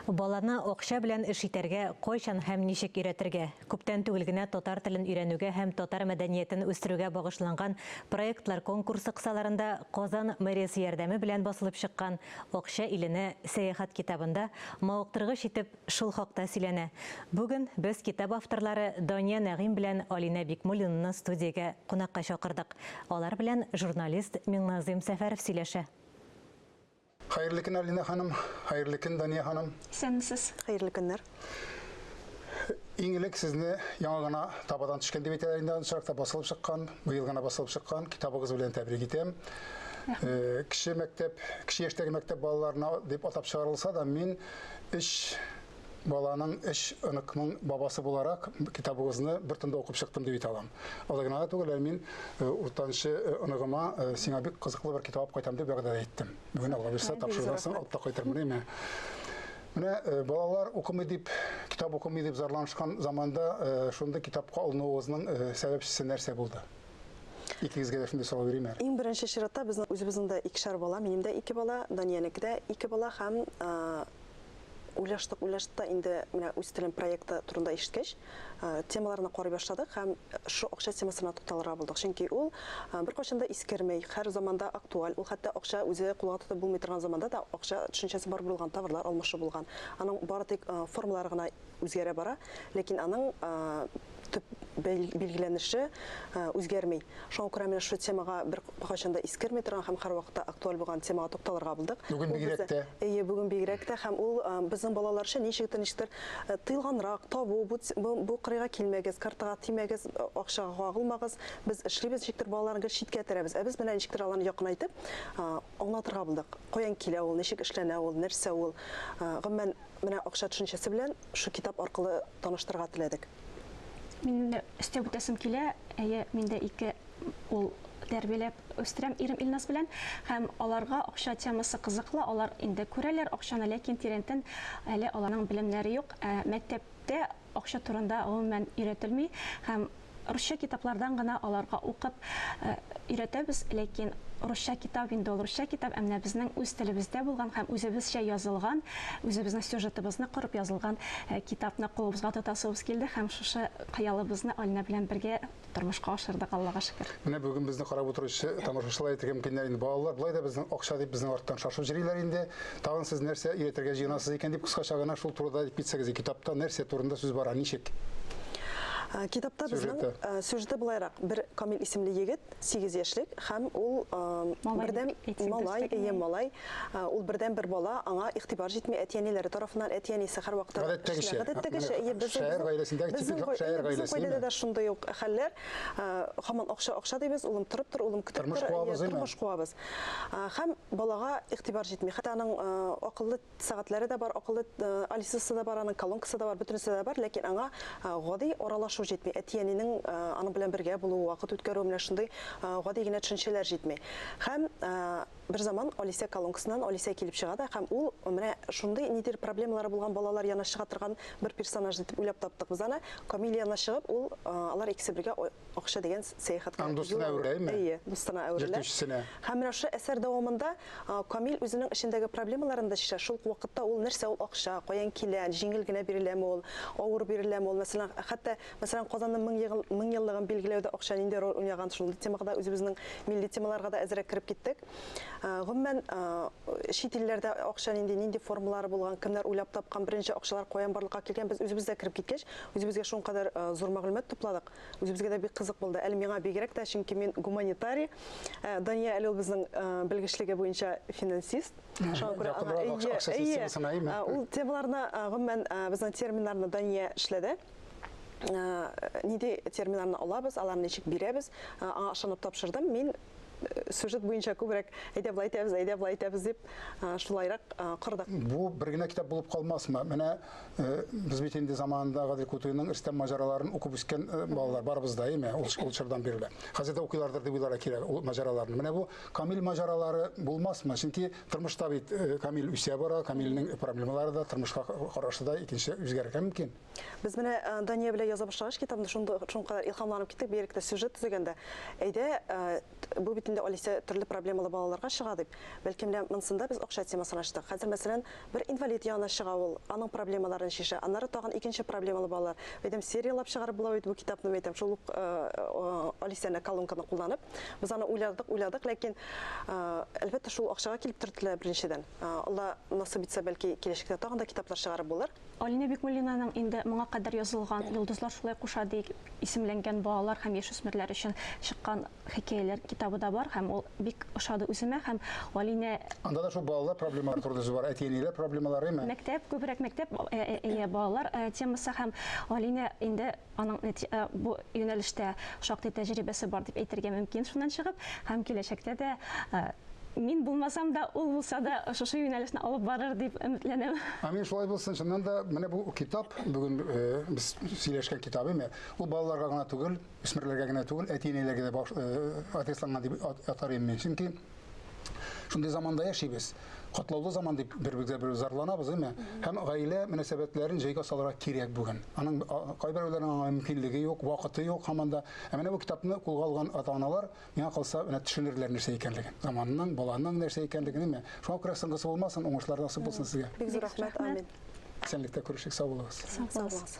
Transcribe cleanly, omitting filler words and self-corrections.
Баланы акча белән эш итәргә кайчан һәм ничек өйрәтергә? Күптән түгел генә татар телен өйрәнүгә һәм татар мәдәниятен үстерүгә багышланган проектлар конкурсы кысаларында Казан мэриясе ярдәме белән басылып чыккан Акча иленә сәяхәт китабында мавыктыргыч итеп шул хакта сөйләнә. Бүген без китап авторлары Дания Нәгыйм белән Алинә Бикмуллинаны студиягә кунакка чакырдык. Алар белән журналист Миңназыйм Сәфәров сөйләшә. Хәерле көн, Алина ханым. Хәерле көн, Дания ханым. Исәнмесез. Хәерле көннәр. Иң элек сезне яңа гына табадан төшкән дип әйтәләр инде, анчарак та басылып чыккан, быел гына басылып чыккан китабыгыз белән тәбрик итәм. Кече мәктәп, кече яшьтәге мәктәп балаларына дип атап чыгарылса да, мин өч баланың, өч оныкның бабасы буларак китабыгызны бер тында укып чыктым дип әйтә алам. Алай гына да түгел, әле мин уртанчы оныгыма сиңа бик кызыклы бер китап алып кайтам дип вәгъдә дә иттем. Бүген Алла бирсә, тапшырудан соң алып та кайтырмын, әйме? Менә балалар укымый дип, китап укымый дип зарланышкан заманда шундый китапка алынуыгызның сәбәпчесе нәрсә булды? Икегезгә дә шундый сорау бирим әле. Иң беренче чиратта безнең үзебезнең дә икешәр бала, минем дә ике бала, Даниянеке дә ике бала һәм уйлаштык, уйлаштык та инде менә үз телем проекты турында ишеткәч, темаларны карый башладык һәм шу акча темасына тукталырга булдык. Чөнки ул беркайчан да искермәй, һәр заманда актуаль. Ул хәтта акча үзе кулга тотып булмый торган заманда да акча төшенчәсе бар булган, товарлар алмашы булган. Аның бары тик формалары гына үзгәрә бара, ләкин аның төп билгеләнеше үзгәрми. Шуңа күрә менә шул темага беркайчан да искерми торган һәм һәрвакытта актуаль булган темага тукталырга булдык. Бүген бигрәк тә. Әйе, бүген бигрәк тә һәм ул безнең балалар өчен ничектер, ничектер тыелганрак, табу, бу, бу кырыйга килмәгез, картага тимәгез, акчага кагылмагыз. Без эшлибез, ничектер балаларны гел читкә этәрәбез. Ә без менә ничектер аларны якынайтып, аңлатырга булдык. Каян килә ул, ничек эшләнә ул, нәрсә ул. Гомумән, менә акча төшенчәсе белән шул китап аркылы таныштырырга теләдек. Минем дә өстәп үтәсем килә, әйе, мин дә ике ул тәрбияләп үстерәм ирем Илназ белән һәм аларга акча темасы кызыклы, алар инде күрәләр акчаны, ләкин тирәнтен әле аларның белемнәре юк. Ә мәктәптә акча турында гомумән өйрәтелми һәм русча китаплардан гына аларга укып өйрәтәбез, ләкин русча китап инде ул русча китап, ә менә безнең үз телебездә булган һәм үзебезчә язылган, үзебезнең сюжетыбызны корып язылган китапны кулыбызга тотасыбыз килде һәм шушы хыялыбызны Алинә белән бергә тормышка ашырдык, Аллага шөкер. Менә бүген безне карап утыручы тамашачылар әйтергә мөмкиннәр инде, балалар болай да безнең акча дип безнең арттан шашып йөриләр инде. Тагын сез нәрсә өйрәтергә җыенасыз икән дип кыскача гына шул турыда әйтеп китсәгез, китапта нәрсә турында сүз бара, ничек? Китапта безнең сюжеты болайрак. Бер Камил исемле егет, 8 яшьлек, һәм ул бердәм малай, әйе, малай, ул бердән бер бала, аңа игътибар җитми әти-әниләре тарафыннан, әти-әнисе һәрвакытта гадәттәгечә. Гадәттәгечә, әйе, безнең шәһәр гаиләсендәге типик шәһәр гаиләсе. Безнең гаиләдә дә шундый ук хәлләр. Һаман акча, акча дибез, улым торып тор, улым көтеп тор, тормыш куабыз. Һәм балага игътибар җитми. Хәтта аның акыллы сәгатьләре дә бар, акыллы Алисасы да бар, аның колонкасы да бар, бөтенесе дә бар, ләкин аңа гади аралашу җитми. Әти-әнинең аның белән бергә булуы, вакыт үткәрүе, менә шундый гади генә төшенчәләр җитми. Һәм бер заман Алисә колонкасыннан Алисә килеп чыга да, һәм ул менә шундый ниндидер проблемалары булган балалар янына чыга торган бер персонаж итеп уйлап таптык без аны. Камил янына чыгып, ул алар икесе бергә акча дигән сәяхәткә Аның дустына әверелә, әйеме? Әйе, дустына әверелә. Йөртүчесенә. Һәм менә шушы әсәр дәвамында Камил үзенең эчендәге проблемаларын да чишә. Шул ук вакытта ул нәрсә ул акча, каян килә, җиңел генә биреләме ул, авыр биреләме ул, мәсәлән, хәтта, мәсәлән, Казанның 1000 еллыгын билгеләүдә акча нинди роль уйнаган, шундый темага да үзебезнең милли темаларга да әзрәк кереп киттек. Гомумән, чит илләрдә акча нинди, нинди формалары булган, кемнәр уйлап тапкан, беренче акчалар каян барлыкка килгән, без үзебез дә кереп киткәч, үзебезгә шуңкадәр зур мәгълүмат тупладык. Үзебезгә дә бик кызык булды. Әле миңа бигрәк тә, чөнки мин гуманитарий. Дания әле ул безнең белгечлеге буенча финансист. Шуңа күрә аңа әйе, әйе, ул темаларны, гомумән, безнең терминнарны Дания эшләде. Нинди терминнарны алабыз, аларны ничек бирәбез, аңа ышанып тапшырдым. Мин сюжет буенча күбрәк әйдә болай итәбез, әйдә болай итәбез дип шулайрак кордык. Бу бер генә китап булып калмасмы? Менә без бит инде заманында Гадел Кутуйның Рөстәм маҗараларын укып үскән балалар барыбыз да, әйеме? Ул чордан бирле. Хәзер дә укыйлардыр дип уйларга кирәк ул маҗараларны. Менә бу Камил маҗаралары булмасмы? Чөнки тормышта бит Камил үсә бара, Камилнең проблемалары да, тормышка карашы да икенче үзгәрергә мөмкин. Без менә Дания белән яза башлагач китапны шундый шуңкадәр илһамланып киттек, бигрәк тә сюжет төзегәндә. Әйдә, бу бит бит инде Алисә төрле проблемалы балаларга чыга дип. Бәлки менә монсында без акча темасын ачтык. Хәзер, мәсәлән, бер инвалид янына чыга ул, аның проблемаларын чишә. Аннары тагын икенче проблемалы балалар. Әйтәм, серияләп чыгарып була бит бу китапны, әйтәм, шул ук Алисәне, колонканы кулланып. Без аны уйладык, уйладык, ләкин, әлбәттә, шул акчага килеп төртелә беренчедән. Алла насыйп итсә, бәлки киләчәктә тагын да китаплар чыгарып булыр. Алинә Бикмуллинаның инде моңа кадәр язылган Йолдызлар шулай куша дип исемләнгән балалар һәм яшүсмерләр өчен чыккан хикәяләр китабы да бар, һәм ул бик ошады үземә, һәм Алинә Анда да шул балалар проблемалары турында сүз бар, әти-әниләр проблемалары, әйме? Мәктәп, күбрәк мәктәп, әйе, балалар темасы, һәм Алинә инде аның бу юнәлештә шактый тәҗрибәсе бар дип әйтергә мөмкин шуннан чыгып, һәм киләчәктә дә мин булмасам да, ул булса да, шушы юнәлешне алып барыр дип өметләнәм. Амин, шулай булсын. Чыннан да, менә бу китап, бүген без сөйләшкән китап, әйме? Ул балаларга гына түгел, үсмерләргә генә түгел, әти-әниләргә дә адресланган дип атар идем мин. Чөнки шундый заманда яшибез. Катлаулы заман дип бер-беребезгә бер зарланабыз, әйме? Һәм гаилә мөнәсәбәтләрен җайга салырга кирәк бүген. Аның кайберәүләрнең аңа мөмкинлеге юк, вакыты юк һаман да. Ә менә бу китапны кулга алган ата-аналар, миңа калса, менә төшенерләр нәрсә икәнлеген. Заманның, баланың нәрсә икәнлеген, әйме? Шуңа күрә соңгысы булмасын, уңышлар насыйп булсын сезгә. Бик зур рәхмәт, амин. Исәнлектә күрешик, сау булыгыз. Сау булыгыз.